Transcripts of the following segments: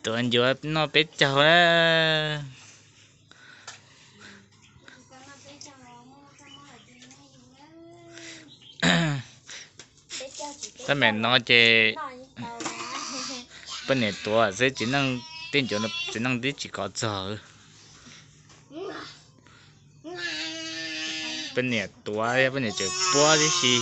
Tuav ncuav noj peb caug na. Tab meem no ces poj niam tuav xwb, txiv neej, tej ncuav txiv neej twb tsis kov txog. Poj niam tuav, poj niam tseem puab tib si.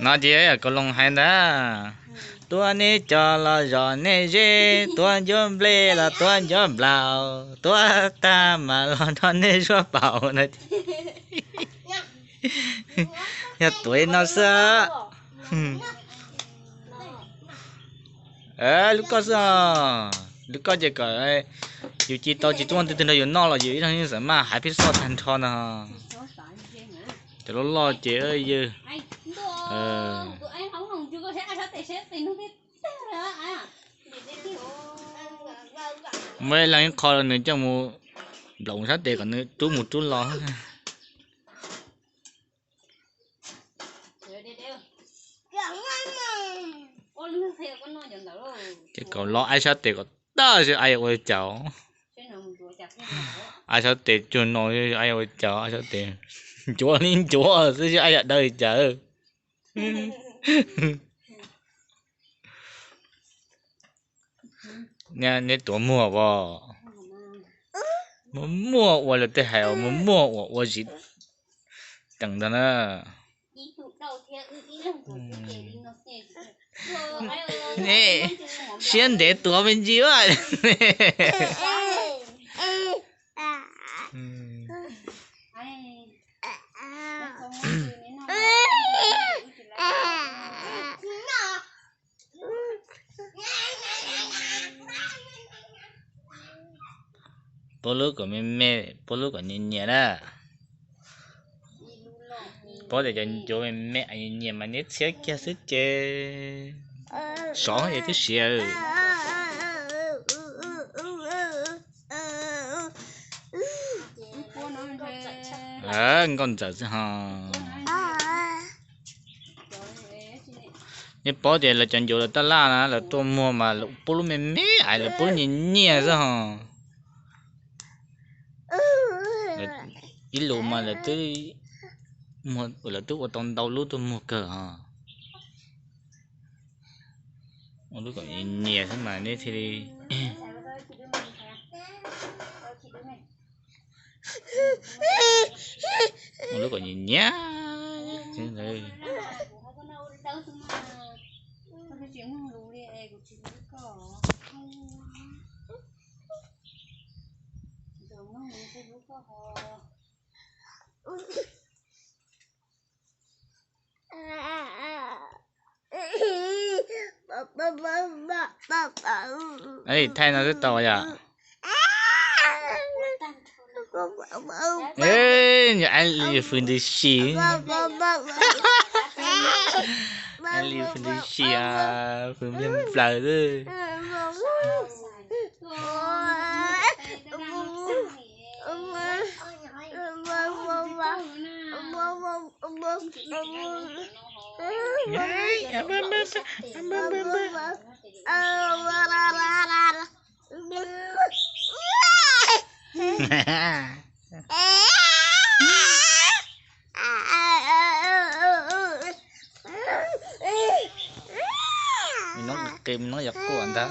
No ces yog Kaus Loos hais ntag, tuav nej cov los zom nej zeb, tuav ncuav nplej los tuav ncuav nplaum, tuav tag mas los nrog nej zuaj paum no. Yog tuav li no xwb. Lub koj xwb os, lub koj ces kom yus ci tau tsis tuaj twg twg nrog yus noj los yus ib leeg yeej xam maj hais pheej xoj tag nrho no. Cov loj loj ces yawg muaj ib leeg ib qho nws coj mus nploov sab tes kom nws rub mus rub los. Ces kom los aib sab tes kom tag seb aib yuav ua li cas. Aib sab tes cuag no, aib yuav ua li cas, aib sab tes ncuav li ncuav xwb seb aib yuav dawb li cas. Neb tuav muag as, muag muag ua luag tej hais uas muag muag uas ua zim teem ntag na. Siab ntev tuav me ntsis. Puab lub kom me me, puab lub kom nyias nyias na. Puab tias cov ncuav me me nyias nyias mas neb txhiab kiag xwb ces sov es twb siav. Nkauj ntxawm xwb ho. Neb paub tias lawv cov ncuav lawv taj laj na, lawv tuaj muag mas lawv puab lub me me es lawv puab lub nyias nyias xwb ho. Ib lus mas lawv twb, lawv twb ua tau ntau lub tuaj muag kawg ho. Ua lub kom nyias nyias xwb mas neb thiaj li ua lub kom nyias nyias. Thaij no twb tau yom. Nyob aib li fwj ntws si, aib li fwj ntws si, fwj npliag nplaws xwb. Me noob qis, me noob yog quaj ntag.